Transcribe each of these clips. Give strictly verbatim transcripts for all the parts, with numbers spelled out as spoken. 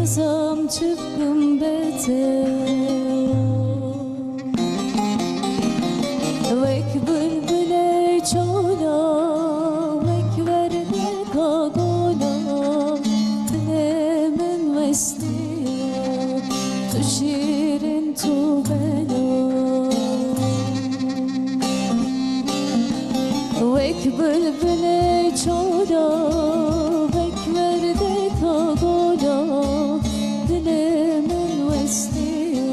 Zam çi bikim be te. Wek bilbilê çola, wek werdeka gola, dilê min westiya, tu şîrin tu bela. Wek bilbilê çola, wek werdeka gola, dilê min westiya,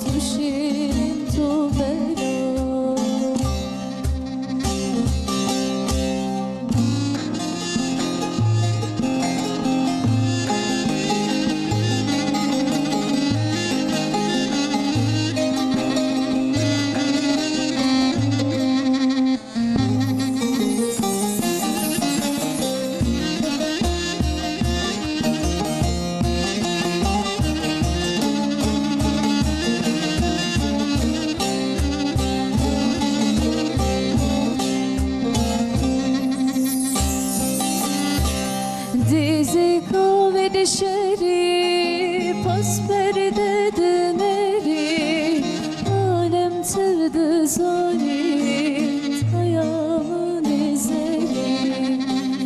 tu şîrin tu bela. Dizî kavê dişerî, pas perde dinerî, alem tev dizanî, taya min ê zerî,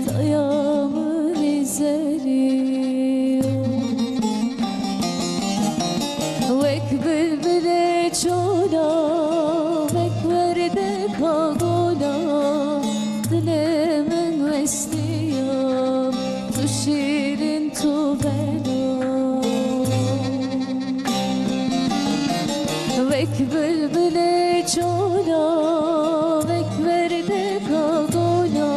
taya min ê zerî. Wek bilbilê çola, wek werdeka gola, dilê min westiya, tu şîrin tu bela. Wek bilbilê çola, wek werdeka gola,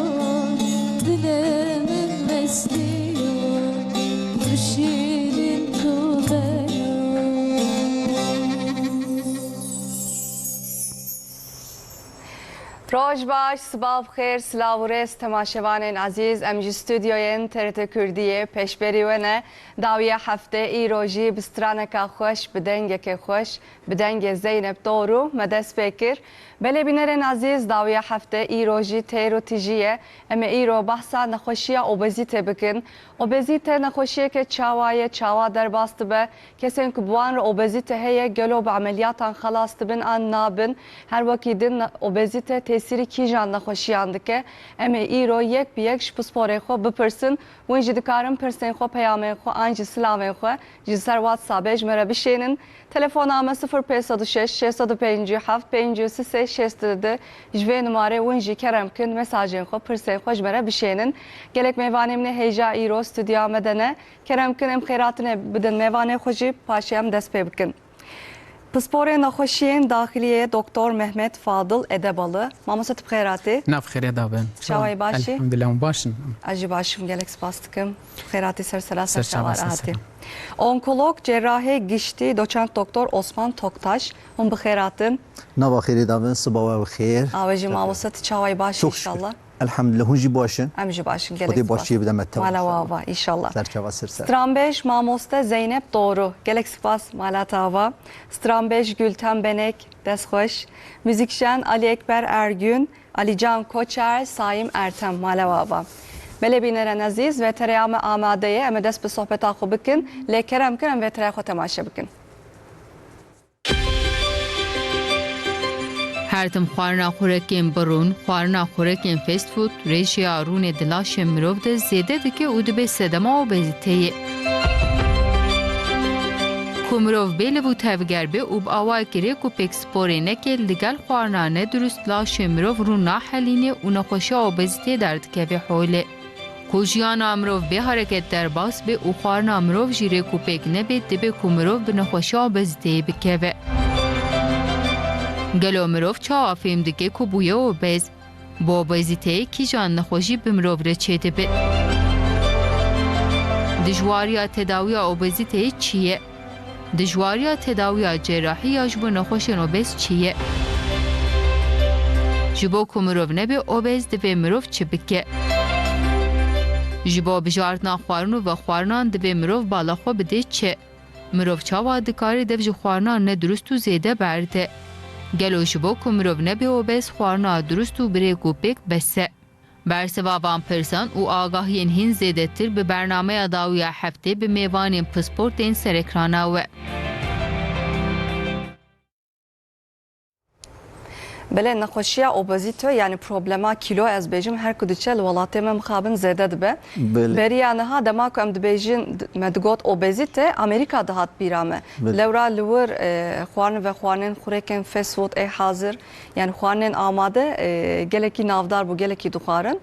dilê min westiya, tu şîrin tu bela. Roj baş, sibav xêr, silav û rêz temaşevanên ezîz. Em ji stûdyoyên T R T Kurdiyê pêşberî we ne. Dawiya hefte îro jî bi straneka xweş, bi dengekê xweş, bi dengê Zeynep Doğru me dest pê kir. Belê bînerên ezîz, dawiya hefte îro jî têr û tijî ye. Em ê îro behsa nexweşiya obezîte bikin. Obezîte nexweşiyeke çawa ye, çawa derbas dibe? Kesên ku bi wan re obezîte heye, gelo bi emeliyatan xelas dibin an nabin? Her wekî din ne-, obezîte tesîrî kîjan nexweşiyan dike? Em ê îro yek bi yek ji pisporê xwe bipirsin. Hûn jî dikarin pirsên xwe, peyamên xwe an jî silavên xwe ji ser WhatsAppê ji me re bişênin. Telefona me sifir pênc sed û şeş, şeş sed û pêncî û heft, pêncî û sê, şêst û du. Ji vê numarê hûn jî kerem kin mesajên xwe, pirsên xwe ji me re bişênin. Gelek mêvanê min ê hêja îro stûdyoya me de ne. Kerem kin em xêratinê bidin mêvanê xwe jî, paşê em dest pê bikin. Pisporê nexweşiyên daxiliyê Doktor Mehmet Fadıl Edebalı. Mamoste, tu bi xêr hatî. Nav xêrê da bin. Çawa yî, baş î? Elhamdülillah, hûn baş in? Ez jî baş im, gelek spas dikim. Tu bi xêr hatî, ser sera, ser çava, ser çava, ser hatî. Onkolog, cerrahê giştî, doçent Doktor Osman Toktaş. Hûn bi xêr hatin. Nava xêrê da bin, siba we bi xêr. A we jî mamoste, tu çawa yî, baş î înşallah? Çok şükür. Elhamdülillah, hûn jî baş in. Em jî baş in, gelek spas. Xwedê başiyê bide me tev. Mala we ava, înşallah. Ser çava, ser sera. Stranbêj mamoste Zeynep Doğru. Gelek spas, mala te ava. Stranbêj Gülten Benek, dest xweş. Muzîkjen Ali Ekber Ergün, Alican Koçer, Saim Ertem, mala we ava. Belê bînerên ezîz, V T R'ya me amade ye, em ê dest bi sohbeta xwe bikin. Lê kerem kin, em V T R'ya xwe temaşe bikin. Her tim xwarina xurekên birûn, xwarina xurekên fast food, rêjeya rûnê di laşê mirov de zêde dike û dibe sedema obeziteyê. Ku mirov bêliv û tevger be û bi awayekî rêk û pêk sporê neke, li gel xwarina nedurust laşê mirov rûn nahelîne û nexweşiya obeziteyê derdikeve holê. Ku jiyana mirov bê hereket derbas be û xwarina mirov jî rêk û pêk nebe, dibe ku mirov bi nexweşiya obeziteyê bikeve. Gelo mirov çawa fêm dike ku bûye obez? Bi obeziteyê kîjan nexweşî bi mirov re çêdibe? Dijwariya tedawiya obeziteyê çi ye? Dijwariya tedawiya cerrahî ya ji bo nexweşên obez çi ye? Ji bo ku mirov nebe obez, divê mirov çi bike? Ji bo bijartina xwarin û vexwarinan divê mirov bala xwe bide çi? Mirov çawa dikare dev ji xwarina nedurust û zêde berde? Gelo ji bo ku mirov nebe obez, xwarina durust û bi rêk û pêk bes e? Bersiva van pirsan û agahiyên hîn zêdetir bi bernameya dawiya heftê bi mêvanên pisportên ser ekrana we. Belê, nexweşiya obezîte, yanî problema kîlo, ez bêjim, her ku diçe li welatê me mixabin zêde dibe. Belê. Beriya niha dema ku em dibêjin, me digot obezîte, Amerîka dihat bîra me. Belê. Lewra li wir, e, xwarin vexwarinên xurêkên fast food ê hazir, yanî xwarinên amade, e, gelekî navdar bû, gelekî dixwarin.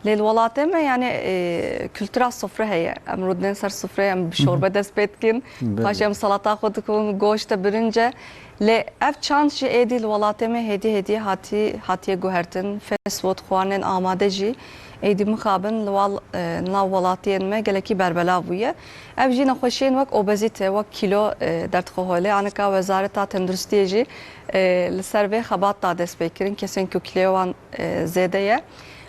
Lê li welatê me, yanî, e, kultura sofre heye. Em rûdinên ser sofreyê, em bi şorbe dest pê dikin. Belê. Paşê em salata xwe dikin, goşt e, birinc e. Lê ev çand jî êdî li welatê me hêdî hêdî hatî, hatiye guhertin. Fast food, xwarinên amade jî êdî mixabin li wal-, e, nav welatiyên me gelekî berbelav bûye. Ev jî nexweşiyên wek obezîte, wek kîlo, e, derdixwe holê. Anika Wezareta Tenduristiyê jî, e, li ser vê xebat da dest pê kirin. Kesên ku kîloya wan, e, zêde ye,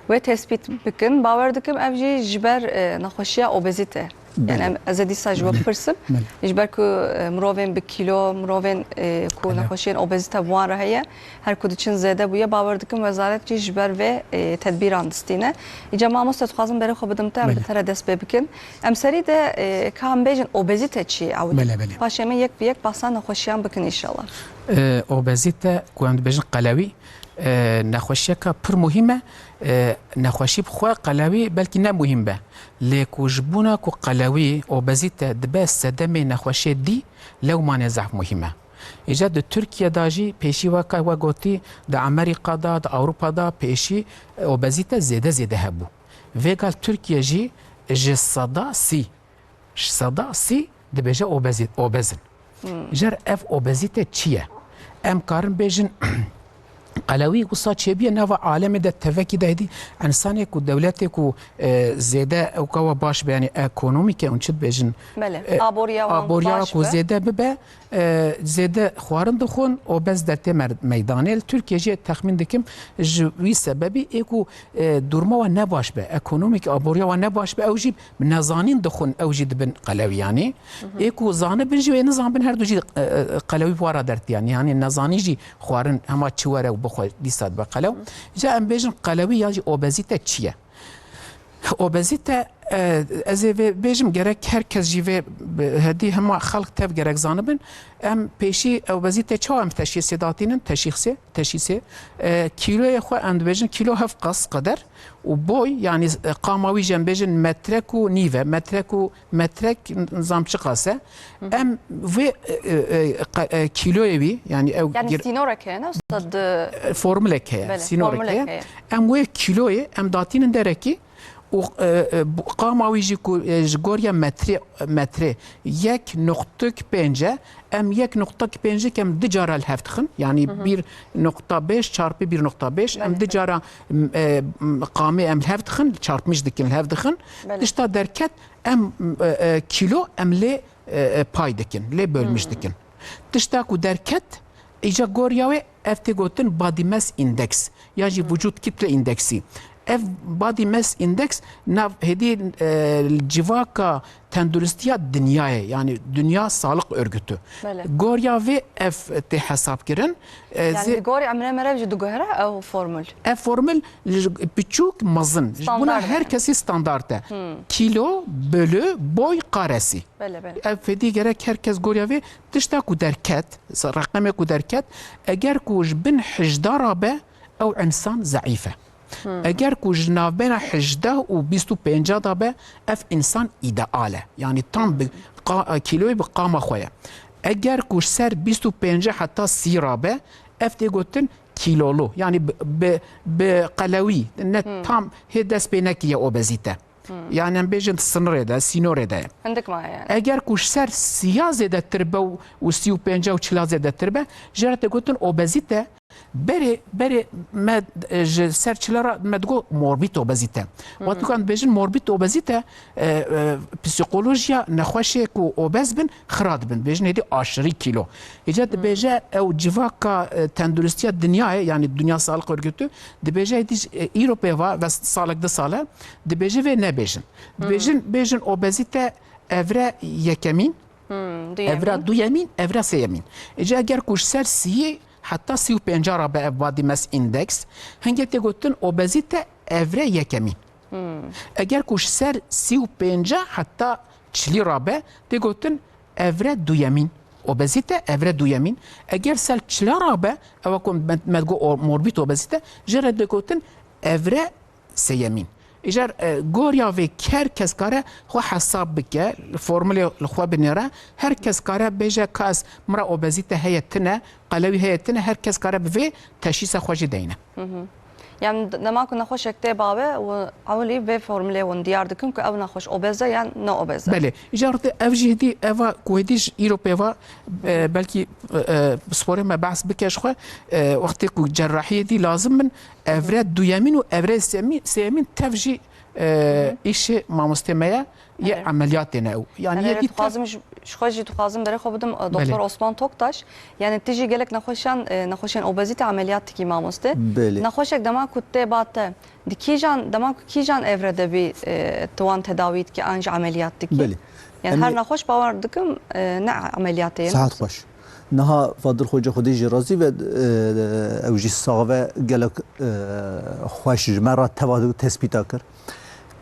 wê tespît bikin. Bawer dikim ev jî ji ber, e, nexweşiya obezîte. Yanî Belê. em, ez ê dîsa ji we bipirsim. Belê. Ji ber ku, e, mirovên bi kîlo, mirovên, e, ku Belê. nexweşiyên obezîte bi wan re heye, her ku diçin zêde bûye, bawer dikim wezaret jî ji ber vê, e, tedbîran distîne. Îca mamoste, dixwazim berê xwe bidim te, em Belê. bi te re dest pê bikin. Em serî de, e, ka em bêjin obezîte çi ye ewilî? Belê, belê. Paşê me yek bi yek bahsa nexweşiyan bikin înşallah. E, obezîte ku em dibêjin qelewî, e, nexweşiyeka pir muhîm e. E, nexweşî bi xwe qelewî belkî ne muhîm be. Lê ku ji bona ku qelewî, obezîte, dibe sedemê nexweşiyê dî, lewmanê zehf muhîm e. Îca di Tirkiye de jî pêşî weke we gotî, di Amerîka de, di Ewropa de pêşî, e, obezîte zêde zêde hebû. Vêga li Tirkiye jî ji seda sî, ji seda sî dibêje obezî-, obez in. Ji ber ev obezîte çi ye? Em karin bêjin qelewî wisa çêbûye nava alemê de, tevekî de hêdî însanê ku dewletê ku, e, zêde ewka we baş be, yanî ekonomîke hûn çi dibêjin? Belê, E, aboriya wan aboriya baş ku be. zêde bibe, e, zêde xwarin dixwin, obez dertê mer-, meydanê. Li Tirkiye jî texmîn dikim ji wî sebebî ê ku, e, durma wan ne baş be, ekonomîk aboriya wan ne baş be, ew jî bi nezanîn dixwin, ew jî dibin qelewî yanî. Ê ku zanibin jî wê nizanbin her du jî, e, e, qelewî bi wan re dertiyan. Yanî nezanî jî xwarin hema çi were û bixwe dîsa dibe qelew. Îca em bêjin qelewî yan jî obezîte çi ye? Obezîte, e, ez ê vê bêjim, gerek her kes jî vê bi-, hêdî hema xelk tev gerek zanibin. Em pêşî obezîte çawa em teşhîsê datînin? Teşhîsê, teşhîsê, e, kîloyê xwe em dibêjin kîlo heft qas qeder û boy, yanî, e, qama wî jî em bêjin metrek û nîv e, metrek û metrek n-, nizam çi qas e. Em vê, e, e, e, qe-, e, kîloyê wî, yanî ew Yanî gir- sînorek heye, ne usta? Di e, formulek heye, Belê, sînorek formulek heye. heye. Em wê kîloyê em datînin derekî û, e, e, bu-, qama wî jî ku, e, ji goriya metrê, metrê yek noktik pênc e, em yek noktik pênc em du cara li hev dixin. Yanî bir nokta beş çarpı bir nokta beş, em Belê. du cara, m, e, m, qamê em li hev dixin, çarpmîş dikin, li hev dixin. Belê. Tişta derket, em, e, e, kîlo em lê, e, e, pay dikin, lê bölmüş dikin. Tişta ku derket, îca goriya wê ev tê gotin body mass index, yan jî vücut kitle indeksî. Ev body mass index nav hêdî, e, civaka tenduristiya dinyayê, yanî Dünya Sağlık Örgütü. Belê. Goriya vê ev tê hesab kirin. E, Yanî zê- di gorî emrê me re jî diguhere ew formul? Ev formul ji biçûk mezin. Ji Standard bona her yani. kesî standard e. Kîlo bölü boy karesi. Belê, belê. Ev fedî gerek her kes goriya vê tişta ku derket, reqemê ku derket, eger ku ji bin hejda rabe, ew insan zeîf e. Eger ku ji navbêna hejda û bîst û pênca da be, ev insan îdeal e. Yanî tam bi qa-, kîloyê bi qama xwe ye. Eger ku ji ser bîst û pênc heta sî rabe, ev tê gotin kîlolu. Yanî bi, bi, bi qelewî, ne tam hê dest pê nekiriye obezîte. Yanî em bêjin di sinirê de, sînorê de ye. Hindik maye yani. Eger ku ji ser sîya zêdetir be û, û sî û pênca û çila zêdetir be, jê re tê gotin obezîte. Berê, berê me, e, ji ser çila re me digot morbîd obezîte. Wextî ku em dibêjin morbîd obezîte, e, e, psîkolojiya nexweşê ku obez bin, xira dibin. Dibêjin hêdî aşirî kîlo. Hêca dibêje ew civaka, e, tenduristiya dinyayê, yanî Dünya Sağlık Örgütü, dibêje hêdî, e, îro pê va, ve salek du sal e, dibêje vê nebêjin. Dibêjin, bêjin obezîte evre yekemîn, Hmm, duyemîn. evre duyemîn, evre sêyemîn. Îca eger ku ji ser sîyê heta sî û pênca rabe ev body mass index, hingê tê gotin obezîte evre yekemîn. Eger ku ji ser sî û pênca heta çilî rabe, tê gotin evre duyemîn. Obezîte evre duyemîn. Eger ser çila rabe, ewa ku me, me digot o-, morbîd obezîte, jê re tê gotin evre sêyemîn. Îcar, e, goriya vê her kes kare xwe hesab bike, formulê li xwe binêre, her kes kare bêje ka ez, min re obezîte heye tine, qelewî heye tine, her kes kare bi vê teşhîsa xwe jî deyne. Hı hı. Yani d-, dema ku nexweşek tê bawe û ewilî vê formulê hûn diyar dikin ku ew nexweş obez e yan ne obez e. Belê. Îcar te ev jî hêdî eva ku hêdî ji îro pê va, e, belkî, e, e, sporê me behs bike ji xwe, e, wextê ku cerrahiyê dî lazim bin, evre duyemîn û evre sêmî-, sêyemîn tev jî, e, Hı hı. îşê mamostê me ye. Yê Evet. emeliyatê ne ew. Yani Evet, yê evet, dî tev dixwazim ji, ji xwe jî dixwazim berê xwe bidim, e, Doktor Belê. Osman Toktaş. Yani tu jî gelek nexweşan, e, nexweşên obezîte emeliyat dikî mamoste. Belê. Nexweşek dema ku tê ba te, di kîjan, dema ku kîjan evre de bî, e, tu wan tedawî dikî an jî emeliyat dikî? Belê. Yani Em her ê nexweş bawer dikim, e, ne emeliyatê ye, Saet nexweş. xweş. Niha Fadil Xoca Xwedê jî razî ve, e, ew jî sax ve gelek, e, xweş ji me re teva tespîta kir.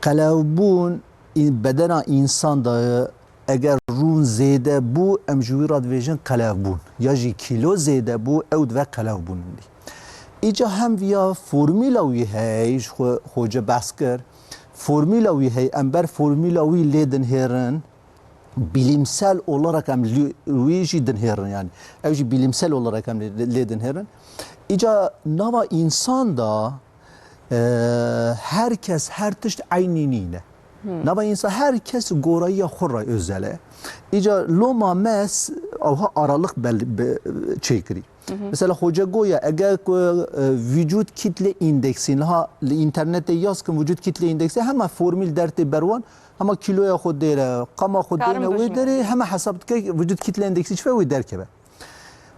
Qelewbûn Î-, bedena însan de eger rûn zêde bû, em ji wî re dibêjin qelewbûn. Ya jî kîlo zêde bû, ew dibe qelewbûn in dî. Îca hem viya formîla wî heye, ji xwe Xoce behs kir. Formîla wî heye, em ber formîla wî lê dinhêrin, bilimsel olarak em li-, wî jî dinhêrin yani. Ew jî bilimsel olarak em lê, lê dinhêrin. Îca nava însan de Ee, her kes her tişt eynî nîne. Hmm. Nava însan her kes gorayiya xwe re özel e. Îca loma me s-, awha aralık bel-, be-, çêkirî. Hı hı. Mesela Xoce goya eger ku, e, vücut kitle indeksi niha li internetê yaz kin vücut kitle indeksi hema formîl dertê berwan hema kîloya xwe dêre, qama xwe Karin dêne wê bejime. derê hema hesab dike vücut kitle indeksi çi ve wê derkeve.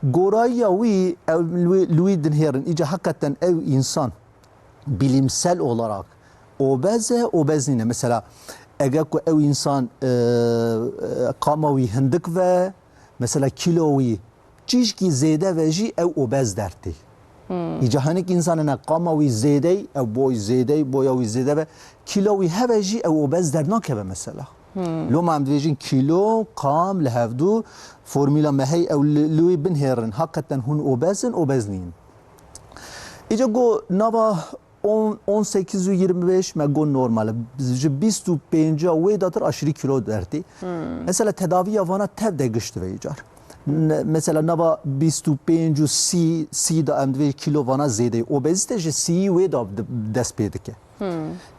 Gorayiya wî ew li wî, li wî dinhêrin. Îca heqeten ew însan bilimsel olarak obez e, obez nîne. Mesela eger ku ew însan, e, e, qama wî hindik ve, mesela kîlo wî çîşkî zêde ve jî ew obez dertê. Hmm. Îca hinek însan hene qama wî zêdey, ew boy zêdey, boya wî zêde ve, kîlo wî heve jî ew obez dernakeve mesela. Hmm. Loma em dibêjin kîlo, qam li hevdû formîla me hey ew li, li wî binhêrin. Hakikaten hûn obez in, obez nîn. Îca go nava on, on sekiz û yirmi beş me got normal e. Ji bîst û pênca wê datir aşırı kilo dertê. Hmm. Mesela tedaviya vana tev de gişt ve îcar. Ne, mesela nava bîst û pênc û sî, sî da em divê kilo vana zêde. Obezite ji sî wê da di-, dest pê dike. Hmm.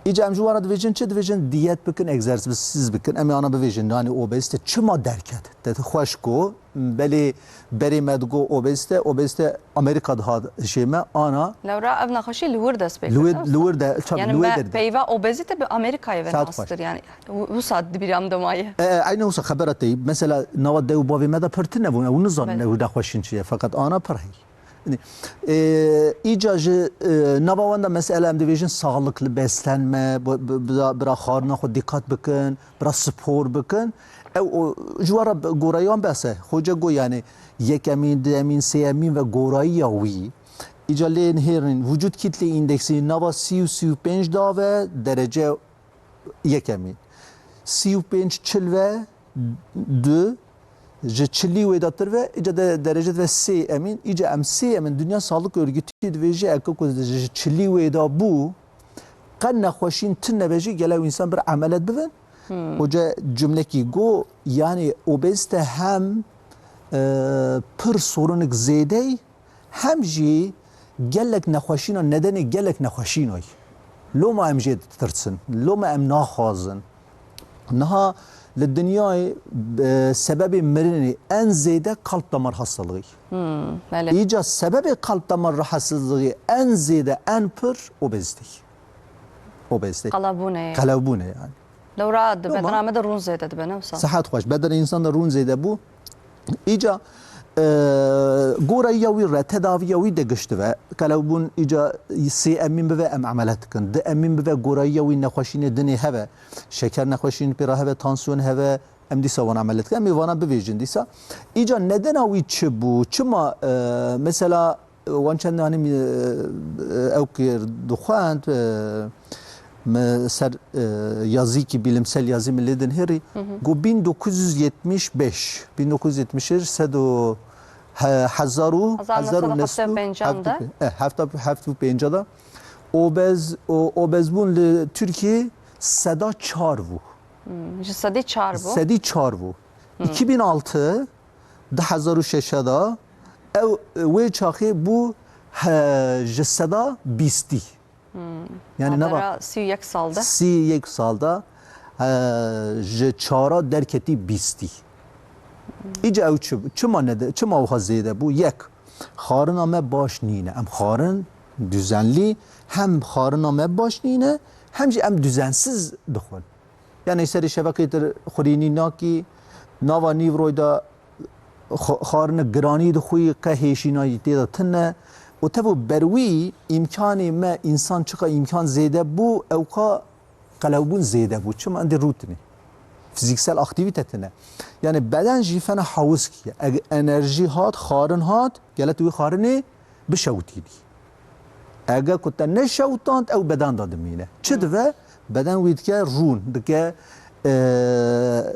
Îca em ji wan re divêjin çi? Divêjin diyet bikin, egzersiz bikin. Em ê ana bivêjin, yani obezite çima derket? Te xweş got, Belê berê me digot obezite, obezite Amerîka dihat jê me, ana Lewra ev nexweşî li wir dest pê li wir, kir, li wir de, tabii, yani li wir me derdi. Peyva obezite bi Amerîkayê ve Saet xweş. Nastir, yani wi-, wisa di bîra min de maye. E, e, aynı wisa xebera te. Mesela nava dew û bavê me de pir tune bûn, ew nizanin Belê. Ew nexweşîn çi ye, fakat ana pir heyî. E, îca ji, e, nava wan de mesela em dibêjin sağlıklı beslenme, bu, bu, bira, bira xwarina xwe dîqat bikin, bira spor bikin. Ew o, ji we re goreyan behse. Xoce got yani yekemîn, duyemîn, sêyemîn ve gorayiya wî. Îca lê nihêrin vücut kitle indeksi nava sî û sî û pênc da ve derece yekemîn. Sî û pênc çil ve du, ji çilî wê de tir ve, îca de derece ve sê emîn, îca em sê emîn, Dünya Sağlık Örgütü divêje eke ku ji çilî wê de bû, qe nexweşîn tune be jî gele ew însan bir emelet bibin. Hmm. Hoca cümlekî go, yani obezite hem, e, pir sorunik zêdey, hem jî gelek nexweşîna, nedenê gelek nexweşînay. Loma em jê ditirsin, loma em naxwazin. Niha li dinyayê, e, sebebê mirinê en zêde kalp damar hastalığı. Hmm, belê. Îca sebebê kalp damar rahatsızlığı en zêde, en pir obezîte. Obezîte. Qelebûne. Qelebûne yani. Lewra di Loma bedena me de rûn zêde dibe, ne wisa? Sihet xweş. Bedena însan de rûn zêde bû. Îca, e, goreyiya wî re, tedaviya wî de gişt dibe. Qelewbûn îca sê emîn bibe, em emelet dikin. Du emîn bibe, goreyiya wî nexweşînê dinê hebe. Şeker nexweşîn pê re hebe, tansiyon hebe, em dîsa wan emelet dikin. Em ê vana bivêjin dîsa. Îca nedena wî çi bû? Çima, e, mesela, Wan çend anî min, e, ew kir dixwend, e, min ser, e, yazîkî, bilimsel yazî min lê dinhêrî. Got bin dokuz yüz yetmiş beş, bin dokuz yüz yetmiş beş, sed û he-, hezar û, hezar û neh sed û heftê û pênc de. Heft û pênc, e, heft û pênc de. Obez, o, obezbûn li Tirkiyê seda çar bû. Hmm, ji sedî çar bû. Sedî çar bû. Hmm. Iki bin altı, du hezar û şeş de, ew, wê çaxê bû, he, ji seda bîstî. Hmm. Yani nava navbera sî û yek sal de. Sî û yek sal de, he, ji çara derketî bîstî. Îca ew çi, çima nede-, çima wiha zêde bû? Yek, xarina me baş nîne. Em xarin düzenlî, hem xarina me baş nîne, hem jî em düzensiz dixwin. Yani serê şevekê tu xurînî nakî, nava nîvroyê de xo-, xarine giranî dixwî, qe hêşîna yî tê de tune. Û tev û ber wî îmkanê me, însan çiqa îmkan zêde bû, ewqa qelewbûn zêde bû. Çima? Endî rû tune. Fizîksel aktîvîte tune. Yani beden jî fena hawis kî. Eg enerjî hat, xarin hat, gele tu wî xarinê bişewitînî. Ege ku te neşewitand, ew beden de dimîne. Çi dive? Beden wî dike rûn, dike, e,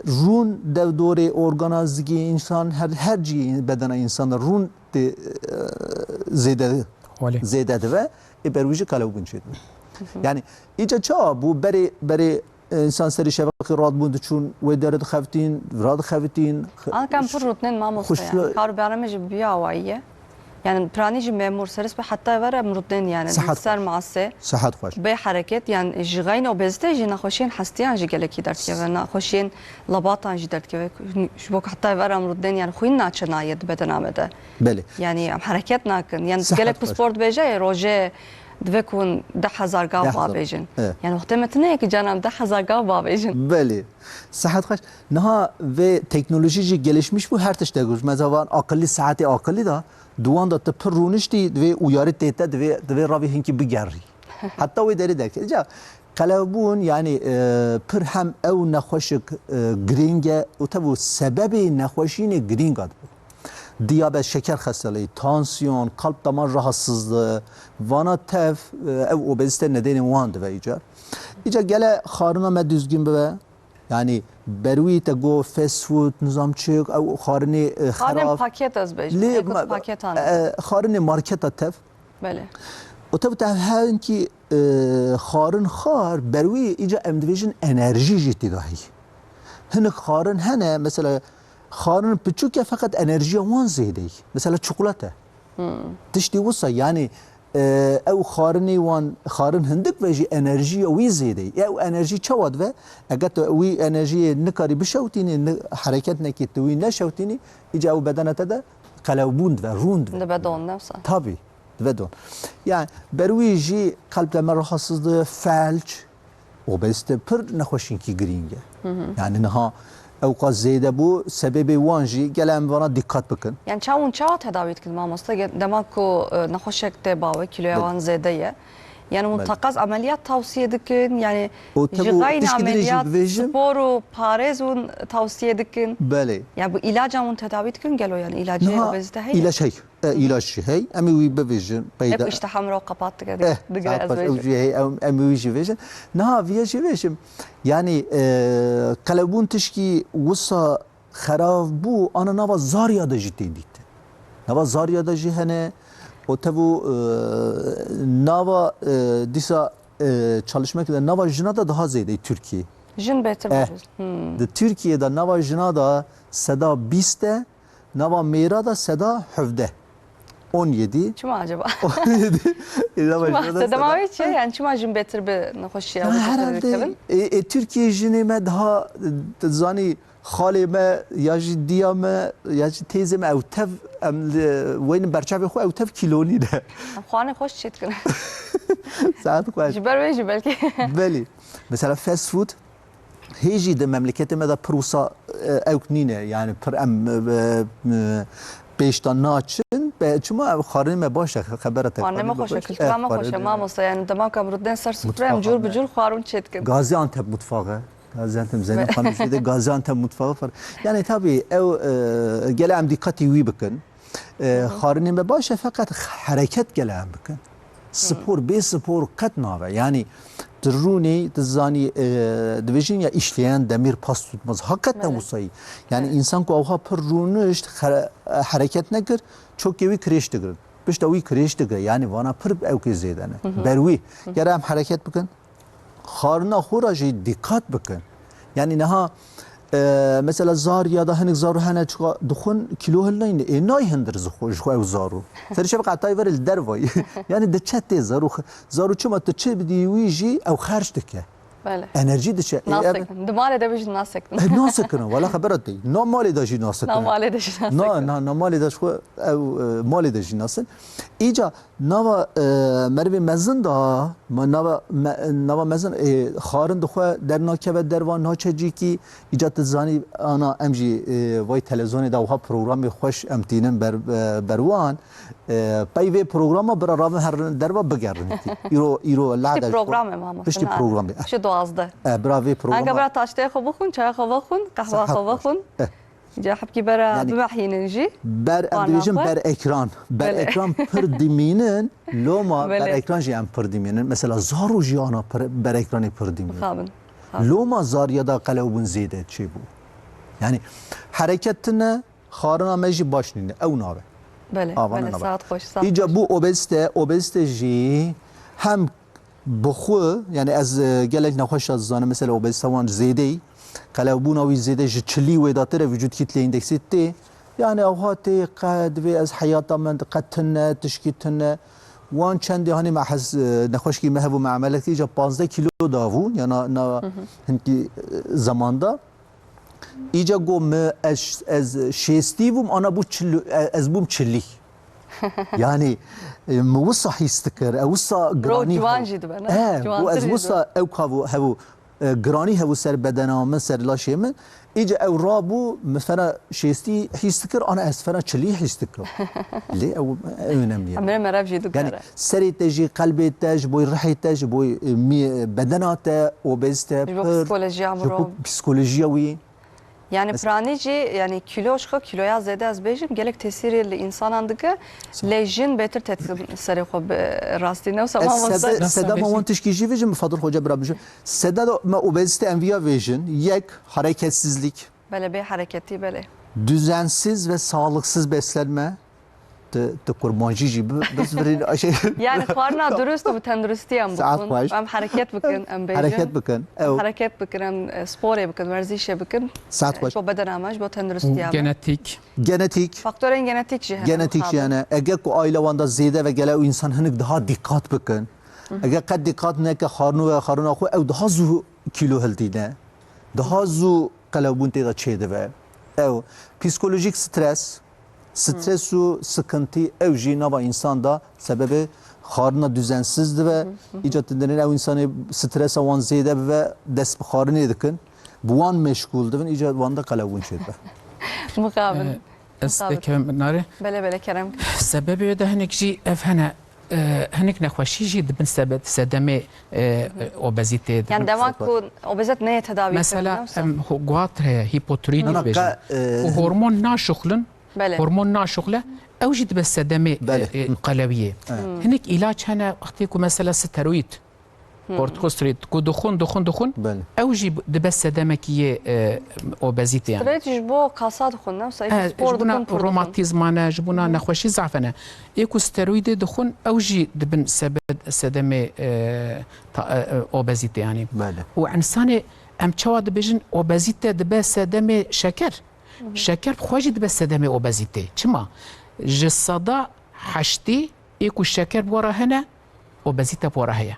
rûn dev dorê organa zikê însan, her, her cihê bedena însan de rûn tê, e, zêde, zêde dive. Ê ber wî jî qelewbûn çêdibe. Yani îca çawa bû? Berê, berê, e, însan serê şevekê radibûn diçûn, wê derê dixevitîn, vira dixevitîn. Anka em pir rûtinên mamoste yani. Kar û berê me jî bi vî awayî ye. Yani piranî jî memûr serî sibê heta êvar em rûtinên yani. Sehet ser xweş. Masê. Sehet xweş. Bê hereket yani ji xeyn obezîte jî nexweşiyên hestiyan jî gelekî derdikeve, nexweşiyên lebatan jî derdikeve. Ji bo ku heta êvar em rûtinên yani xwîn naçe nayê di bedena me de. Belê. Yani em hereket nakin. Yani gelek ku spor dibêje, ê rojê divê ku hûn deh hezar gav bavêjin. Deh hezar. Evet. Yani wextê me tune ye ku canan deh hezar gav bavêjin. Belê. Sehet xweş. Niha vê teknolojî jî gelişmiş bû, her tişt de gûj. Mesela van aqilî, saetê aqilî de, di wan de tu pir rûniştî, divê uyarî tê te, divê, divê ravî hinkî bigerî. Heta wê derê derkê. Îca qelewbûn, yani, e, pir hem ew nexweşik, e, girîng e û tev û sebebê nexweşînê girîng a dibe. Diyabet, şeker xesteleyî, tansiyon, kalp damar rahatsızlığı, vana tev, e, ew obezîte nedênên wan dibe îcar. Îcar gele xarina me duzgin bibe, yani berwî te got fast food, nizam çik, ew xarinê, e, xarên xerab. Paket ez bêjim. Lê ew ma-, paketan. E, xarinê marketa tev. Belê. Û tev tev henkî, e, xarin xar, berwî îca em dibêjin enerjî jî tê de heyî. Hinek xarin hene, mesela xarin piçûk e feqet enerjiya wan zêde ye. Mesela çikolate. Hmm. Tiştî wisa, yani, e, ew xarinê wan, xarin hindik ve jî enerjiya wî zêde ye. Ew enerjî çawa dibe? Eger tu wî enerjiyê nikarî bişewtînî, ni-, hereket nekî, tu wî neşewtînî, îca ew bedena te de qelewbûn dibe, rûn dibe. Dibe don, ne wisa? Tabî. Dibe don. Yani berwî jî kalp damar rahatsızlığı, felç, obezîte pir nexweşinkî girîng e. Hı hı. Yani niha ewqas zêde bû, sebebê wan jî gele em vana dîqat bikin. Yani çawa hûn çawa tedawî dikin mamoste? Ge-, dema ku, e, nexweşek tê bawe, kîloya wan zêde ye. Yani hûn teqez emeliyat tavsiye dikin, yani ji xeyn emeliyat, spor û parêz hûn tavsiye dikin. Belê. Yani bu îlacan hûn tedawî dikin gelo, yani îlacê obezîte heye? Niha îlaç heye. E, îlaç jî hey, em ê wî bivêjin, peyda. Hep îşteha min re qepat dike, eh, digire ez bêjim. Ew jî hey, em, em ê wî jî vêjin. Niha viya jî vêjim, yani, e, qelebûn tişkî wisa xerab bû, ana nava Zarya de jî tê dîtin. Nava Zarya de jî hene, û tev û, e, nava, e, dîsa, e, çalışmek de nava jina de daha zêde Tirkiye. Jin bêtir bêjin. Eh, hmm. Di Tirkiye de nava jina de seda bîst e, nava mêra de seda hevdeh. On yedi. Çima acaba? On yedi. Çima? Sedema wê çi ye? Yani çima jin bêtir bi nexweşiya wê dikevin? Herhalde, e, e, Tirkiye jinê me daha, e, zanî xalê me ya jî diya me ya jî teyzê me ew tev em li, weynin berçavê xwe ew tev kîlonî ne. Em xwarinê xweş çê dikin. Saet xweş. Ji ber wê jî belkî. Belê. Mesela fast food, hê jî di memleketê me de pir wisa, e, ewk nîne. Yani pir em, e, e, pêşta naçin. Be, çima ev xwarinê me baş e, xebera te. Xwarinê me xweş e, kultura me xweş e, mamoste. Yani dema ku em rûdên ser sufre em cûr bi cûr xwarûn çê dikin. Gaziantep mutfağı. Gaziantep, Zeynep Hanım jî de Gaziantep mutfağı falan. Yani tabii ew, e, gele em dîqetî wî bikin. E, xarinê me baş e, feqet hereket gele em bikin. Spor, bê spor qet nabe. Yanî tu rûnî, tu zanî, e, dibêjin ya işleyen demir pas tutmaz. Hakikaten wisa yî. Yani insan ku awha pir rûnişt, here-, hereket nekir, çokê wî kirêş digirin. Pişta wî kirêş digire. Yani vana pir ewkê zêde ne. Ber wî. Gere em hereket bikin. Xarina xwe re jî dîqat bikin. Yani niha, e, mesela zar ya da hinek zar hene çika dixwin kîlo hilneyne. Ê nayê hindir ji xwe, ji xwe ew zaro. Serê şev qetayî vere li dervayî. Yani diçe tê zaro. Zaro çima tu çi bidî wî jî ew xerc dike. Belê. Enerjî diçe. Ê, ev Nasekin. Di malê de bijî nasekin. E, nasekine. Wala xebera tê. Na malê de jî nasekine. Na malê de jî Na, nasekin. na, na malê de ji xwe ew, e, malê de jî nasin. Îca nava, e, merivê mezin de, ma nava me-, nava mezin, e, xarin dixwe dernakeve derva naçe cîkî, îca tu zanî ana em jî, e, vay televizyonê de wiha programê xweş em tînin ber, e, berwan. E, pey vê programa bira ravin herin derva bigerin. Îro, îro lade. Piştî programê mamoste. Piştî programê. Şu duwazdeh. E, bira vê programa. Anka bira taştê xwe bixwin, çaya xwe vexwin, qehwa xwe vexwin. Eh. Ca hepkî bera Yani, bimehînin jî. Ber, em Wana dibêjin xwe. Ber ekran. Ber Belê. Ekran pir dimînin, loma Belê. Ber ekran jî em pir dimînin. Mesela zaro jî ana pir, ber ekranê pir dimînin. Xabin. Xabin. Loma zariya da qelewbûn zêde çêbû. Yani hereket tine, xarina me jî baş nîne. Ew nabe. Belê, Avana belê, nabe. Saet xweş, saet Îca xweş. Bu obezite, obezite jî hem Bi xwe, yani ez, e, gelek nexweşa dizanim, mesela obezite wan zêde yî, qelewbûna wî zêde ji çilî wê datir e, vücut kitle indeksî tê. Yani ewha tê qe divê ez heyata min qe tune, tişkî tune. Wan çendê hanê me hez, e, nexweşkî me hebû me emelekî ca pazdeh kîlo dabû, ya na, na hinkî, e, zamanda. Îca got mi ez, ez şêstî bûm, ana bû çil, e, ez bûm çilî. Yani, e, mi wisa hîs dikir, e, wisa Roj giranî ciwan hev-, jî dibe, ne? E, Ciwantir got ez jî wisa dibe. Ew kavu hevu, e, giranî hevu ser bedena min, ser laşê min. Îca ew rabû, mi fena şêstî hîs dikir, ana ez fena çilî hîs dikim. Lê ew, ew önemli ye. Emre merev jî Yani, dikare. Serê te jî, qelbê te ji bo rihê te, ji bo, e, mi-, bedena te, obezite, Ji bo pir, psikolojiya ji bo mirov. Psikolojiya wî. Yani Mes- piranî jî, yani kîlo ji xwe, kîloya zêde ez bêjim, gelek tesîrê li însanan dike, lê jin bêtir têtin serê xwe bi rastî ne wisa Ez mamoste. sede, Nasıl seda me wan vêjin? Tişkî jî vêjim, Fadil Hoca bira bijim. Seda da me obezite em viya vêjin, yek, hareketsizlik. Belê, bê hereketî, belê. Düzensiz ve sağlıksız beslenme. Tu, tu kurmancî jî bi, bizvirîn, şey. Yani xwarina durust û bi tenduristiyan Saet bixwin. Xweş. Em hereket bikin, em bêjin. Hereket bikin, ew. Hereket bikin, em, e, sporê bikin, werzîşê bikin. Saet E, xweş. Ji bo bedena me, ji bo tenduristiya me. Genetik. Genetik. Faktorên genetik jî hene Genetik jî mixabin. Hene. Eger ku aile wan da zêde ve gele û însan hinek daha dîqat bikin. Eger qet dîqat neke xarnû ve xarûna xwe, ew daha zû kîlo hildîne. Daha zû qelewbûn tê de çêdibe. Ew psikolojik stres, stres û sıkıntı ew jî nava însan da sebebê xarina düzensiz dibe. Îca tu dinên ew însanê stresa wan zêde bibe, dest bi xarinê dikin. Bi wan meşgûl dibin, îca wan de qelewbûn çêdibe. Mixabin. Ee, ez Mixabin. Dikevim nare. Belê, belê, kerem. Sebebê de hinek jî ev hene. E, hinek nexweşî jî dibin sebet, sedemê, e, obezîteyê dibin. Yani dema ku obezet neyê tedawî Mesela, kirin, ne wisa? Em ho-, goitre heye, hipotiroîd Na, na, dibêjin. Ka, e, Û hormon naşuxlin, Belê. Hormon naşuxle, ew jî dibe sedemê, Belê. E, e, qelewiyê. Hinek îlaç hene, wextê ku mesela steroîd, Kortikosteroîd, ku dixwin, dixwin, dixwin, Belê. Ew jî dibe sedemekî yê, e, obezîtê yani. Strêt ji bo kasa dixwin, ne wisa, E, spor ji bona dikin, pir dikin. Romatîzma ne, ji bona nexweşî zaf hene. Ê ku steroîdê dixwin, ew jî dibin sebed-, sedemê, e, ta-, e, e, obezîtê yani. Belê. Û însanê, em çawa dibêjin, obezîte dibe sedemê şeker? Şeker bi xwe jî dibe sedemê obezîtê. Çima? Ji seda heştê ê ku şeker bi we re hene, obezîte bi we re heye.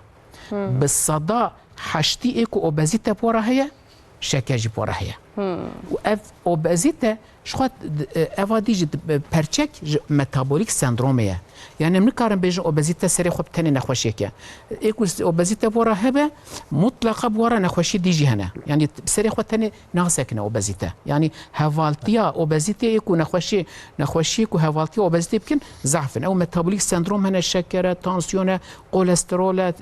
Bi seda heştê ê ku obezîte bi we re heye, şeker jî bi we re heye. Û ev obezîte ji xwe, e, eva dî jî, e, perçek ji metabolik sendromê ye. Yani em nikarin bêjin obezîte serê xwe bi tenê nexweşiyek e. Ê ku obezîte bi we re hebe, mutleqa bi we re nexweşî dî jî hene. Yani serê xwe tenê nasekine obezîte. Yani hevaltiya obezîtê ê ku nexweşî, nexweşiyê ku hevaltiya obezîtê bikin, zaf in. Ew metabolik sendrom hene, şeker e, tansiyon e, kolesterol e.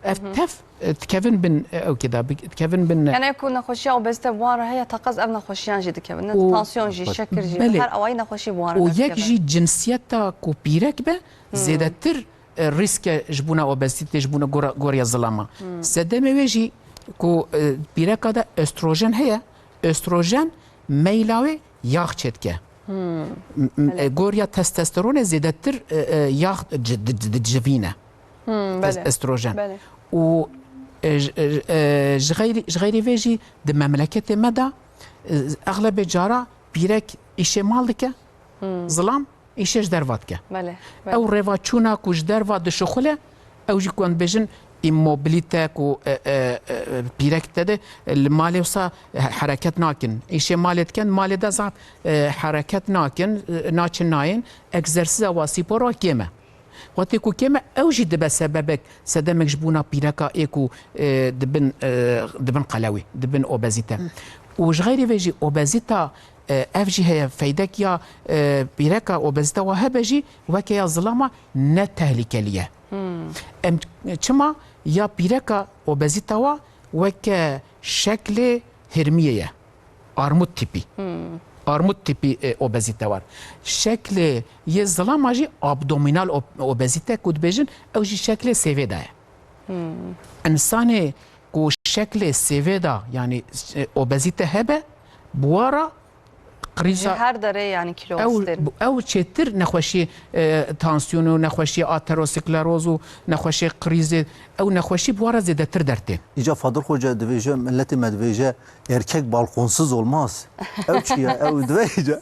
Ev tev e, dikevin bin, e, ew kê de, bi-, dikevin bin, e, Yani ku nexweşiya obezite bi wan re heye, teqez ev nexweşiyan jî dikevin. Ne, û tansiyon jî, şekir jî, belê. Her awayî nexweşî bi wan re û derdikeve. Yek jî cinsiyeta ku pîrek be, zêdetir, e, rîsk e ji bûna obezîtê, ji bûna gora-, goriya zilama. Sedemê wê jî ku, e, pîreka de östrojen heye, östrojen meyla wê yax çêdike. M- m- e, Goriya testosteronê zêdetir, e, e, yax ci- di- di- dicivîne. Tes- Belê. Estrojen. Belê. Û, e, ji, e, e, ji xeyrî, ji xeyrî vê jî di memleketê me de, e, exlebê cara pîrek îşê mal dike, zilam îşê ji derva dike. Belê. Belê. Ew rêvaçûna ku ji derva dişuxule, ew jî ku em dibêjin îmobilîte ku, e, e, e, pîrek te de, e, li malê wisa he- hereket nakin. Îşê malê dikin, malê de zaf, e, hereket nakin, e, naçin nayên, egzersîza wa spora kêm e. Wextê ku kêm e, ew jî dibe sebebek, sedemek ji bûna pîreka ê ku, e, dibin, e, dibin qelewî, dibin obezîte. Û ji xeyrî vê jî obezîta, e, ev jî heye, feydek ya, e, pîreka obezîte wa hebe jî weke ya zilama ne tehlikelî ye. Em çima ya pîreka obezîta wa weke şeklê hirmiyê ye. Armut tipî. Armut tipî, e, obezîte var. Şeklê yê zilama jî abdominal ob- obezîte ku dibêjin, ew jî şeklê sêvê de ye. Însanê ku şeklê sêvê de, yanî, e, obezîte hebe, bi wa re Ji krîza her derê yani kilo ew, stêrin. ew çêtir nexweşî, e, tansiyonê û nexweşî ateroskleroz û nexweşî krîzê, ew nexweşî bi wa re zêdetir dertên. Îca Fadil Xoca divêje, milletê me divêje, erkek balkonsuz olmaz. Ew çi ye? Ew divê îca.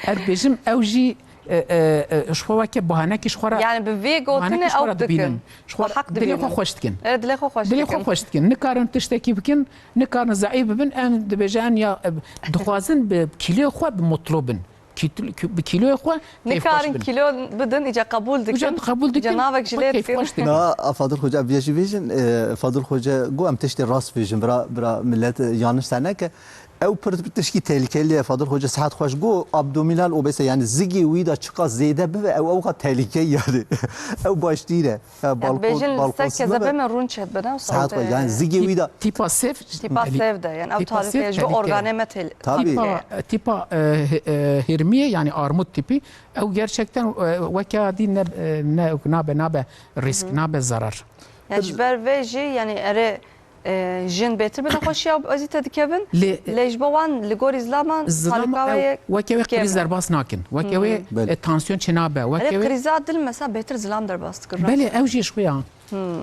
Ez bêjim, ew jî, e, e, e, ji xwe weke bahanekî ji xwe re, Yani bi vê bahanekî gotinê ji xwe re ew dibînin. dikin. Ji xwe Bi heq dilê xwe dibînin. xweş dikin. Evet, dilê xwe xweş Dilê dikin. xwe xweş dikin. Nikarin tiştekî bikin, nikarin zeîf bibin, em dibêje en ya, e, dixwazin bi kîloyê xwe bi mutlu bin. Kî-, kî-, bi kîloyê xwe keyfxweş Nikarin bin. Kilo bidin, îca qebûl dikin. Uca qebûl dikin. Îca navek ji lê dikin. Keyfxweş dikin. Na, a Fadil Xoca, viya jî bêjin, e, Fadil Xoca got em tiştê rast bêjin, bira, bira millet, e, yanlış te neke. Ew pir tişkî tehlikeli ye, Fadil Xoca, sihet xweş got, abdominal obezite, yani zigê wî de çiqas zêde bibe, ew ewqa tehlike yani. Ew baştî ne. Ha, Yani balkon, bêjin li ser balkonsuz kezebê nebe. Me rûn çêdibine. Sihet xweş, yani zigê wî de. Tîpa sêv. Tîpa sêv de, yani ew Tîpa sêv tarîfê ji bo tehlike. organê me tel- Tabii. tehlike Tîpa, ye. tîpa, e, hi- e, hirmiyê, yani armut tipi, ew gerçekten, e, weke adî ne, e, ne, nabe, nabe risk, nabe zarar. Yani ji ber vê jî yani erê, e, jin bêtir bi nexweşiya obezîte dikevin. Lê- Lê ji bo wan li gorî zilaman Zilam talîka wê ew, weke wê kêm e. Kriz derbas nakin. Weke wê, Belê. e, tansiyon çênabe. Weke Erê wê, kriza dil mesela bêtir zilam derbas dikir. belê, ew jî ji xwe ya.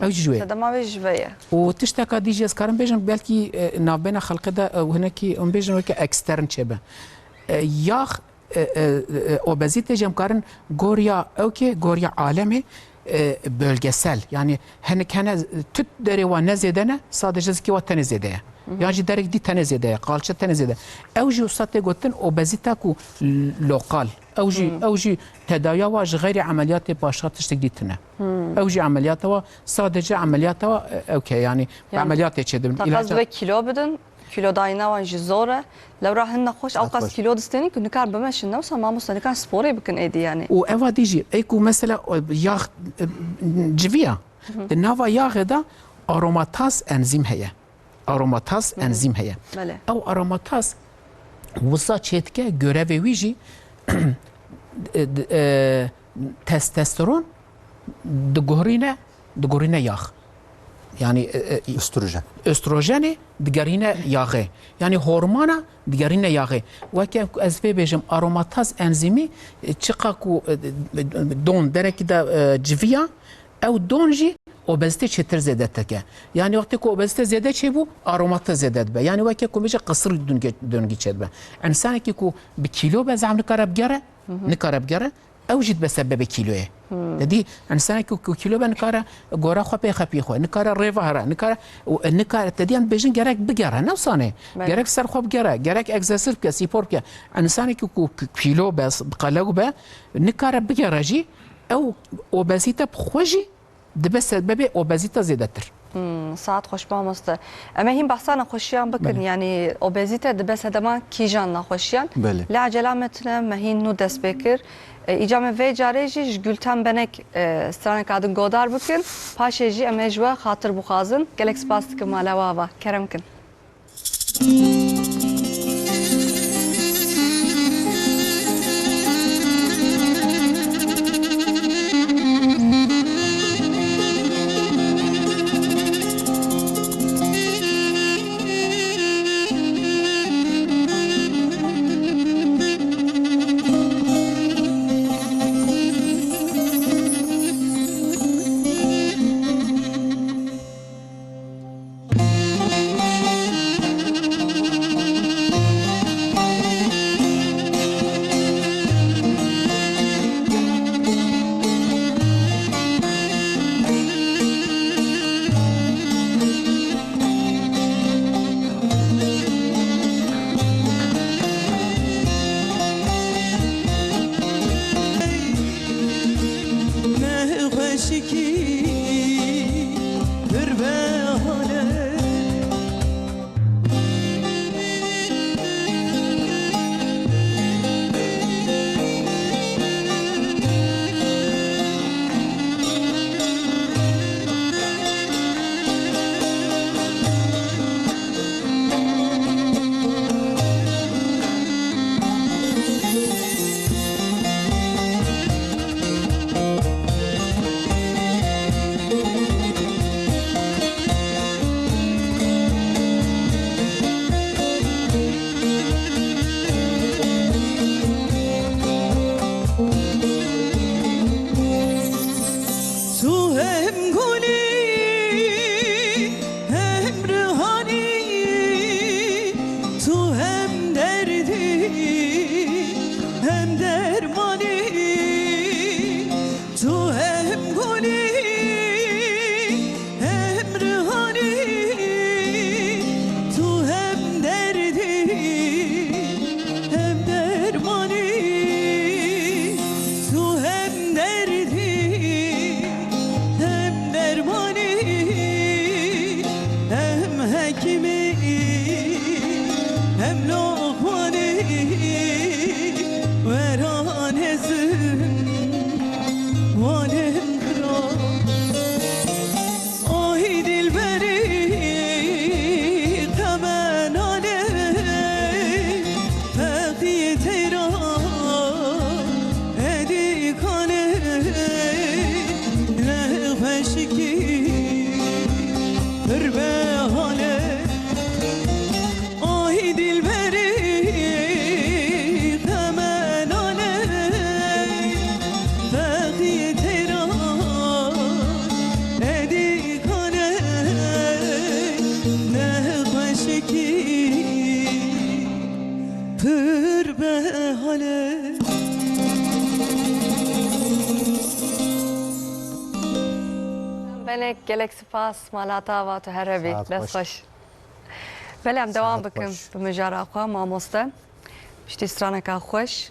Ew jî ji wê. Sedema wê ji vê ye. Û tişteka dî jî ez karim bêjim, belkî, e, navbêna xelkê de, e, hinekî em bêjin weke ekstern çêbe. E, yax, e, e, e, obezîte jî em karin goriya ewkê, goriya alemê, e, bölgesel. Yani hinek hene tu derê wa ne zêde ne, sadece zikê wa tenê zêde ye. Yan jî derek dî tenê zêde ye, qalçe tenê zêde. Ew jî wisa tê gotin obezîta ku l- lokal. Ew jî, ew jî tedawiya wa ji xeyrî emeliyatê başqa tiştek dî tune. Ew jî emeliyata wa, sadece emeliyata wa, e, ewke, yani, Yani, emeliyatê çêdibin. Teqez Îlaca divê kilo bidin, kilo dayîna wan jî zor e. Lewra hin nexweş, ew qas Nexweş. Kilo distênin ku nikar bimeşin, ne wisa mamoste, nikar sporê bikin êdî yani. Û eva dî jî, ey ku mesela, e, yax, e, civiya, di nava yaxê de aromataz enzîm heye. Aromataz enzîm heye. Belê. Ew aromataz wisa çêdike, görevê wî jî, e, d- e, testosteron diguherîne, diguherîne yax. Yani, e, e, Östrojen. östrojenê digerîne yaxê. Yani hormona digerîne yaxê. Weke ez pê bêjim, aromataz enzîmî, e, çiqa ku, e, don derekî de, e, civiya, ew don jî obezîte çêtir zêde dike. Yani wextê ku obezîte zêde çêbû, aromataz zêde dibe. Yani weke ku bêje qisir döngî, döngî çêdibe. Însanekî ku bi kîlo be zehf nikare bigere, nikare bigere, ew jî dibe sebebê kîloyê. Te dî, însanekî ku kîlo be nikare gora xwe pê xepî xwe, nikare rêva here, nikare, û, e, nikare, te dî em dibêjin gerek bigere, ne wisa ne. Belê. Gerek ser xwe bigere, gerek egzersîz bike, spor bike. Însanekî ku k- kîlo be, bi qelew be, nikare bigere jî, ew obezîte bi xwe jî dibe sebebê obezîte zêdetir. Hmm, saet xweş mamoste. Em ê hîn behsa nexweşiyan bikin, Belê. yanî obezîte dibe sedema kîjan nexweşiyan. Belê. Lê ecela me tune, me hîn nû dest pê kir. E, îca me vê carê jî ji Gülten Benek, e, straneka din godar bikin. Paşê jî em ê ji we xatir bixwazin. Gelek spas dikim mala we ava. Kerem kin. Nexweşikî pir behane. Tu hem gulî, hem rihanî, tu hem derdî, hem dermanî, tu hem gulî, hem rihanî, tu hem derdî, hem dermanî, tu hem derdî, hem dermanî, hem hekîmî, hem loqmanî, wera nezim, walê min xira. Oy dilberî qemenanê, feqî teyra edî kanê, nexweşikî pir behane. Ay dilberî qemenanê, feqî teyra edî kanê, nexweşikî pir behane. Benek, gelek spas, mala te ava, tu here bî. Saet Dest xweş. xweş. Belê, em dewam Saet bikin xweş. bi mijara xwe, mamoste. Piştî straneka xweş.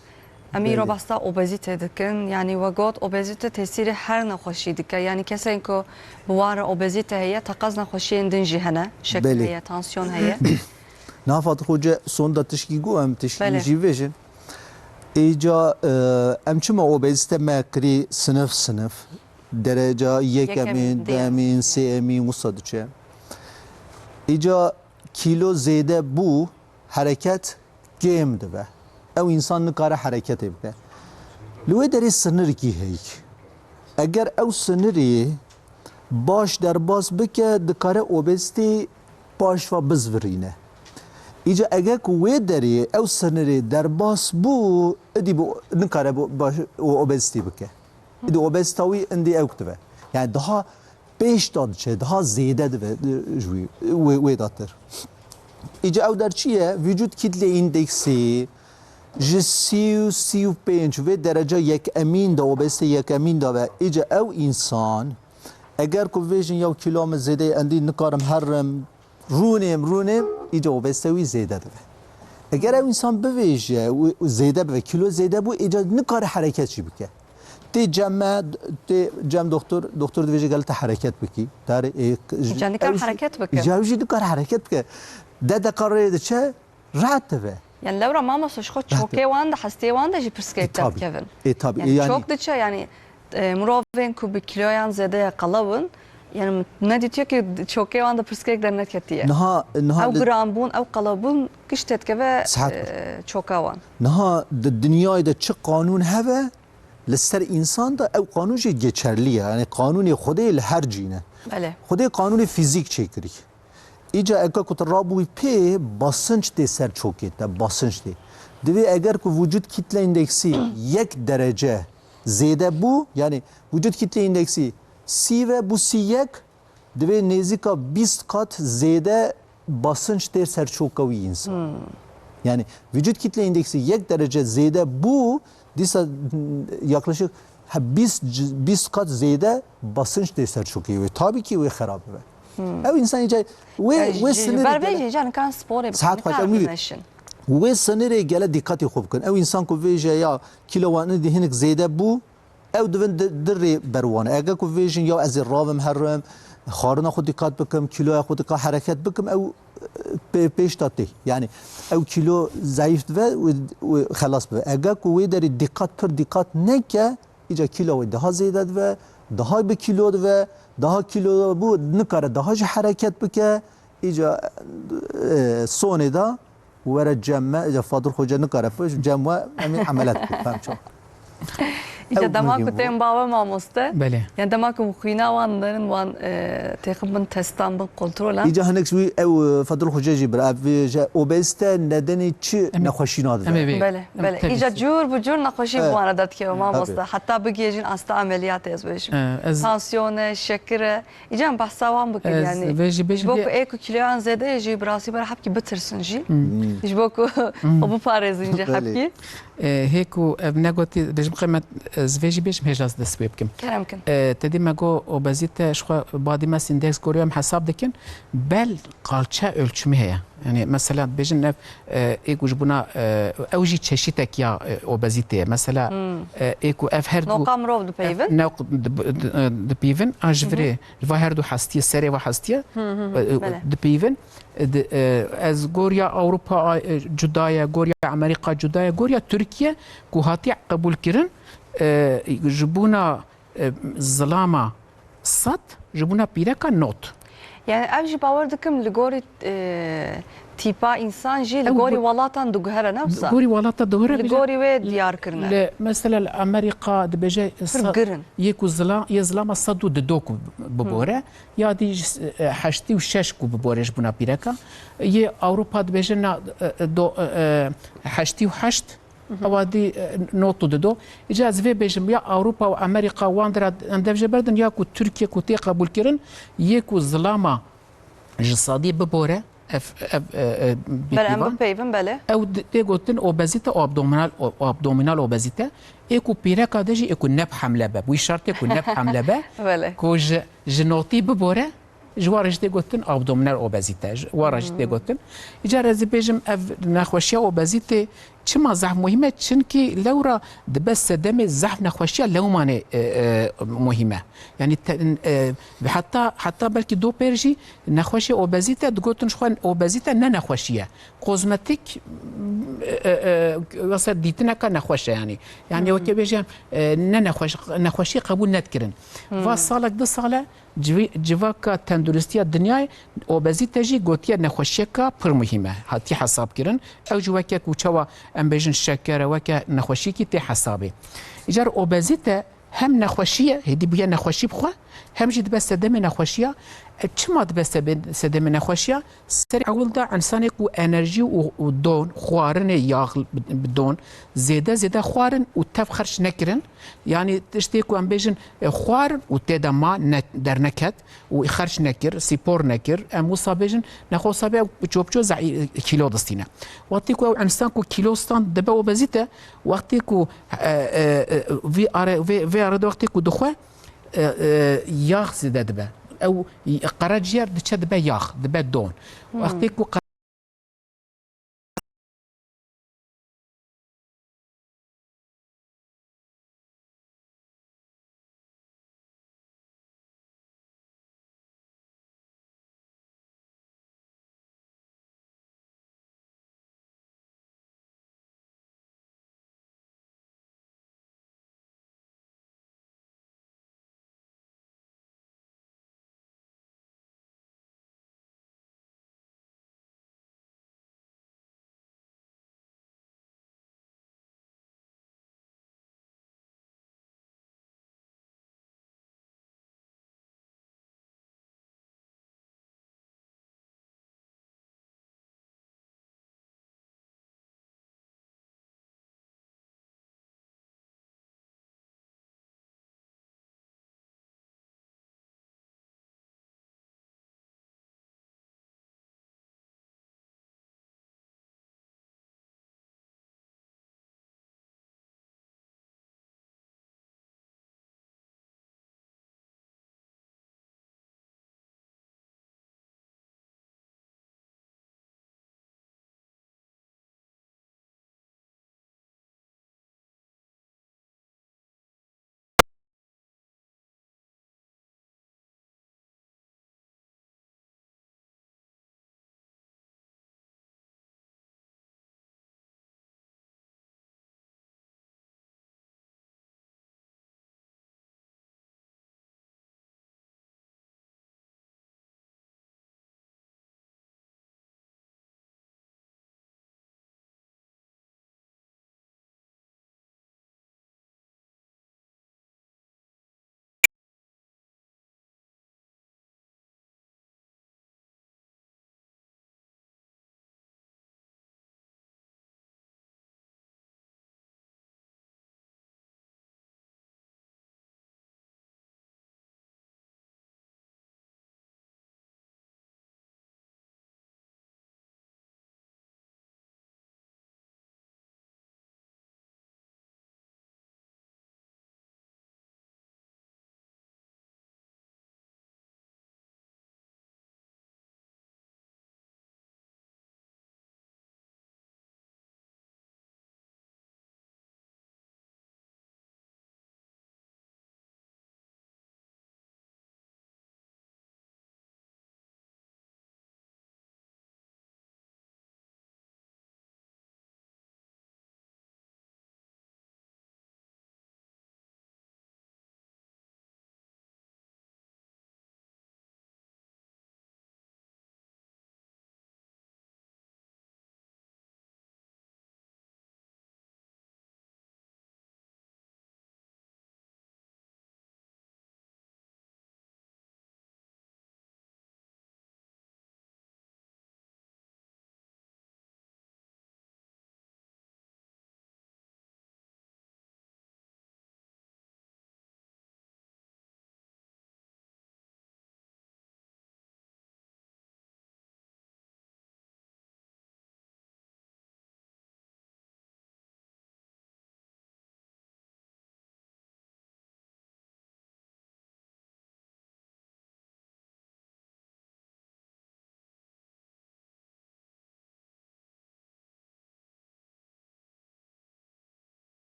Em îro Belê. behsa obezîte dikin. Yanî we got, obezîte tesîrê her nexweşî dike. Yanî kesên ku bi wan re obezîte heye, teqez nexweşiyên din jî hene. Şeker Belê. heye, tansiyon heye. Niha Fatih Hoca, sonda tişkî got, em tişkî Belê. jî vêjin. Îca, e, em çima obezîte me kirî sinif sinif? Dereca yekemîn, Yekemîn, duyemîn, duyemîn, sêyemîn wisa diçe. Îca kîlo zêde bû, hereket kêm dibe. Ew însan nikare hereketê bike. Li wê derê sinirkî heyî. Eger ew sinirî baş derbas bike, dikare obezîtî baş ve bizvirîne. Îca eger ku wê derê ew sinirê derbas bû, îdî bu nikare bu baş, o obezîtî bike. Îdî obezîta wî îndî ew dibe. Yani daha pêş de diçe, daha zêde dibe, e, ji wî, wê, wê datir. Îca ew der çi ye? Vücut kitle indeksi ji sî û sî û pênc vê dereca yekemîn de, obezîte yekemîn de be. Îca ew însan, eger ku vêjin ya kîlo min zêde ye, endî nikarim herim, rûnêm, rûnêm, îca obezîte wî zêde dibe. Eger ew însan bivêje û, û zêde bibe, kîlo zêde bû, îca nikare hereket jî bike. Tê cem me, tê cem doktor, doktor dibêje gel te hereket bikî. Tarê ê, Can nikar ew jî, hereket bike. Ya ew jî nikar hereket bike. De deqa rê diçe, rahat dibe. Yani lewra mamoste ji xwe Rahat dibe. Çokê wan de, hestiyê wan de jî pirsgirêk E, tabii. Derdikevin. E, tabii. Yani E, yani çok diçe yani, e, mirovên ku bi kiloyan zêde ye qelew in, yani ne dîtiye ki çokê wan de pirsgirêk derneketiye. Niha, niha Ew li giranbûn, ew qelewbûn giş têdikeve, Saet e, çoka wan. Niha di dinyayê de çi qanûn hebe, li ser însan de ew qanûn jî geçerli ye. Yani qanûnê Xwedê li her cî ne. Belê. Xwedê qanûnê fîzîk çêkirî. Îca eke ku tu rabûyî pê, basınç tê ser çokê te, basınç tê. Divê eger ku vücut kitle indeksî yek derece zêde bû, yani vücut kitle indeksî sî ve bû sî yek, divê nêzîka bîst kat zêde basınç tê ser çoka wî însan. Yani vücut kitle indeksî yek derece zêde bû, dîsa, mm, yaklaşık, ha, bîst c-, bîst kat zêde basınç tê ser çokê wê. Tabii ki wê xerab be. Ew însan îca wê, Yani wê ji, ji sinirê ber vê gele- jî îca nikan sporê bikin, Saet xweş, nikar ew nî- bimeşin. Wê sinirê gele dîqetê xwe bikin. Ew însan ku vêje ya kîlo wan di hinik zêde bû, ew divin di, di rê ber wan. Eger ku vêjin ya ez ê ravim herim, xwarina xwe dîqet bikim, kîloya xwe dîqet hereket bikim, ew, e, pê-, pêş de tê. Yani ew kîlo zayıf dibe û, û xelas bibe. Eger ku wê derê dîqet, pir dîqet neke, îca kîlo wê daha zêde dibe, daha bi kîlo dibe, daha kîlo bû, nikare daha jî hereket bike. Îca, e, sonê de were cem me, îca Fadil Xoca nikare pişt, cem we, em ê emelet bikin, fem çawa? Îca Ew dema ku mihîm bû. Tên bawe mamoste. Belê. Yani dema ku xwîna wan derin, wan, e, têxin bin testan, bin kontrolan. Îca hinek ji wî ew, e, Fadil Xoca jî bir, ev, e, ji obezite nedenê çi Em ê, nexweşîna em ê dide? vê. Belê, Em belê. Îca cûr bi cûr nexweşî Evet. bi wana derdikeve mamoste. Tabii. Heta bigihêjin asta ameliyatê ez bêjim. E, ez Tansiyone, şekire. Îcan behsa wan bikin, Ez yani. Vê jî bêjim Ji bo vê ku ê ku kiloyan zêde ye jî, bi rastî berhepkî bitirsin jî. Hmm. Ji bo ku Hmm. xwe biparêzin ji Belê. hepkî. E, hê ku ev negotî, bêjim qîmet, ez vê jî bêjim hêja ez dest pê bikim. Kerem kin. E, te dî me got obezîte, ji xwe body mass index gorî em hesab dikin. Bel qalçe ölçümü heye. Yani mesela bêjin ev, e, ê ku ji bûna, e, ew jî çeşîtek ya, e, obezîte ye. Mesela, Hmm. e, ê ku ev her du Noqa mirov dipeyvin? Ev ne dip-, di-, e, dipeyvin, a ji Hı hı. virê, va her du hestiyê, serê va hestiye, Hı hı hı. e, e, Belê. dipeyvin. E, di, e, ez goriya Ewropa, e, cuda ye, goriya Amerîka cuda ye, goriya Tirkiye ku hatiye qebûl kirin, e, ji bûna, e, zilama sed, ji bûna pîreka not. Yani ev jî bawer dikim li gorî, e, tîpa însan jî li Ew gorî gu-, welatan diguhere, ne wisa? Gorî welata diguhere Li bêje gorî wê li, diyar kirine. Li, mesela li Amerîka dibêje Pir sa-, girin. yê ku zila-, yê zilama sed û dido ku bibore, Hı. ya dî ji, e, heştê û şeş ku bibore ji bûna pîreka. Yê Ewropa dibêje na, e, e, do, e, e, heştê û heşt, Hı hı. ewa dî, e, not û dido. Îca ez vê bêjim, ya Ewropa û Amerîka wan dira em dev jê berdin, ya ku Tirkiye ku tê qebûl kirin, yê ku zilama ji sedî bibore, ev, ev, e, e, Belê, em bipeyvan. bipeyvin, belê. Ew di-, tê gotin obezite abdominal, o-, abdominal obezite. Ê ku pîreka de jî, ê ku neb hemle be. Wî şertê ku neb hemle be, Belê. ku ji, ji notî bibore, ji wa re jî tê gotin abdominal obezite. Ji wa re jî tê Hmm. gotin. Îcar ez ê bêjim, ev nexweşiya obezite çima zehf muhîm e? Çimkî lewra dibe sedemê zehf nexweşiya lewmanê, e, e, muhîm e. Yani te-, e, heta, heta belkî do pêr jî nexweşê obezîte digotin, ji xwe obezîte ne nexweşî ye. Kozmetîk, e, e, e, wesa dîtineka nexweş e yani. Yani Hmm. weke bêje, e, ne nexweş, nexweşî qebûl nedikirin. Hmm. Va salek du sale civî-, civaka tenduristiya dinyayê obezîte jî gotiye nexweşiyeka pir muhîm e. Hatiye hesab kirin. Ew jî weke ku çawa em bêjin şeker e, weke nexweşiyekî tê hesabê. Îcar obezîte hem nexweşî ye, hêdî bûye nexweşî bi xwe, hem jî dibe sedemê nexweşiya. E, çima dibe sebe-, sedemê nexweşiya? Serê ewil de însanê ku enerjî û, û don, xwarinê yax bi, bi don, zêde zêde xwarin û tev xerç nekirin. Yanî tiştê ku em bêjin, e, xwarin û tê de ma ne, derneket û xerç nekir, spor nekir, em wisa bêjin, nexwe wisa bê ew piço piço zehî-, kîlo distîne. Wextê ku ew însan ku kîlo stan dibe obezîte, wextê ku, e, e, e, vî are, vê, vê are de wextê ku dixwe, e, e, yax zêde dibe. Ew qereciyar diçe dibe yax, dibe don. Hmm. Wextê ku